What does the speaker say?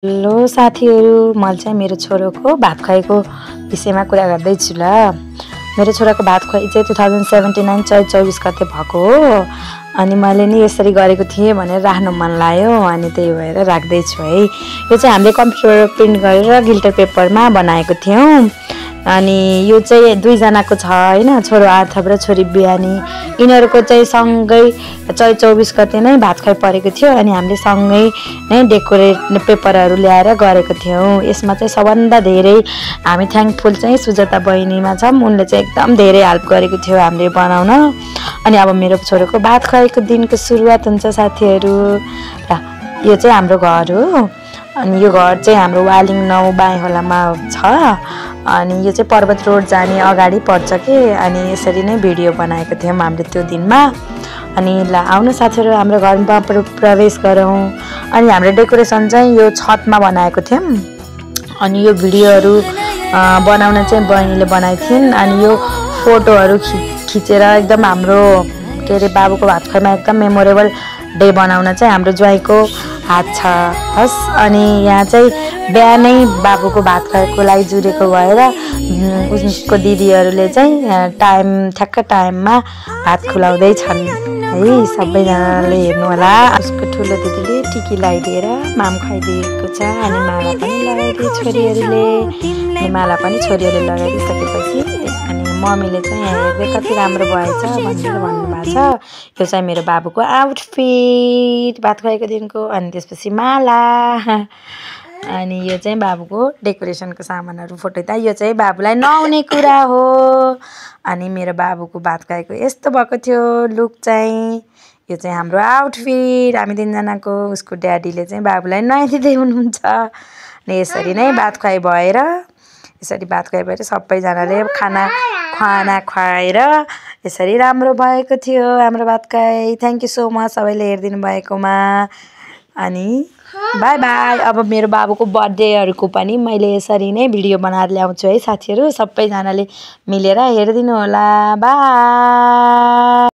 Hello साथीहरु, मैले चाहिँ मेरो छोरोको भात खुवाएको विषयमा कुरा गर्दैछु ल। मेरो छोराको भात खुवाइ चाहिँ 2079 चैत 24 गते भएको हो। अनि मैले नि यसरी गरेको थिएँ भनेर राख्न मन लाग्यो अनि त्यही भएर राख्दै छु है। यो चाहिँ हामीले कम्प्युटर प्रिन्ट गरेर गिल्टर पेपरमा बनाएको थियौं। अनि यो चाहिँ 2 जनाको छ हैन, छोरो आर्थव र छोरी बियानी। यिनीहरुको चाहिँ सँगै चैत 24 गते नै भात खुवाइ परेको थियो अनि हामीले सँगै नै डेकोरेट पेपरहरु ल्याएर गरेको थियौं। यसमा चाहिँ सबभन्दा धेरै हामी थ्याङ्कफुल चाहिँ सुजाता बहिनीमा छौं। उनले चाहिँ एकदम धेरै हेल्प गरेको थियो हामीले बनाउन। अनि अब मेरो छोरोको भात खुवाइको दिनको सुरुवात हुन्छ साथीहरु। यो चाहिँ हाम्रो घर हो। अनि यो घर चाहिँ हाम्रो वालिङ 9 बाईहोलामा छ। अनि यो चाहिँ पर्वत रोड जाने अगाडि पर्छ के। अनि यसरी नै भिडियो बनाएको थियौं हामीले त्यो दिनमा। अनि ल आउनु साथीहरु, हाम्रो घरमा प्रवेश गरौँ। अनि हाम्रो डेकोरेसन चाहिँ यो छतमा बनाएको थियौं। अनि यो भिडियोहरु बनाउन चाहिँ बहिनीले बनाइथिन्। अनि यो फोटोहरु खिचेर एकदम हाम्रो के रे बाबुको भात खुवाइमा एकदम मेमोरेबल डे बनाउन चाहिँ हाम्रो ज्वाइँको हात छ हस। अनि यहाँ चाहिँ बिहानै बाबुको भात खुवाइको लागि जुरेको भएर उसको दिदीहरुले चाहिँ ठ्याक्क टाइममा भात खुवाउँदै छन् है। सबैजनाले हेर्नु होला। उसको ठुलो दिदीले टिकी लगाइदिएर माम खुवाइदिएको छ। अनि माला पनि लगाइदिए छोरीहरुले। अनि माला पनि छोरीहरुले लगाइदिसकेपछि अनि मम्मीले चाहिँ हेर्दै कति राम्रो भएछ भनेर भन्नुभएको छ। यो चाहिँ मेरो बाबुको आउटफिट भात खुवाइको दिनको। अनि त्यसपछि माला। अनि यो चाहिँ बाबुको डेकोरेसनको सामानहरु फोटो। यो चाहिँ बाबुलाई नुहाउने कुरा हो। अनि मेरो बाबुको भात खुवाइको यस्तो भएको थियो लुक चाहिँ। यो चाहिँ हाम्रो आउटफिट हामी 3 जनाको। उसको ड्याडीले चाहिँ बाबुलाई नुहाइदिँदै हुनुहुन्छ। अनि यसरी नै भात खुवाइ भएर सबैजनाले खाना खुवाएर यसरी राम्रो भएको थियो हाम्रो भात खुवाइ। थ्यांक यू सो मच सबैले हेरिदिनु भएकोमा। अनि बाइ बाइ। अब मेरो बाबुको बर्थडेहरुको पनि मैले यसरी नै भिडियो बनाएर ल्याउँछु है साथीहरु। सबैजनाले मिलेर हेरिदिनु होला। बाइ।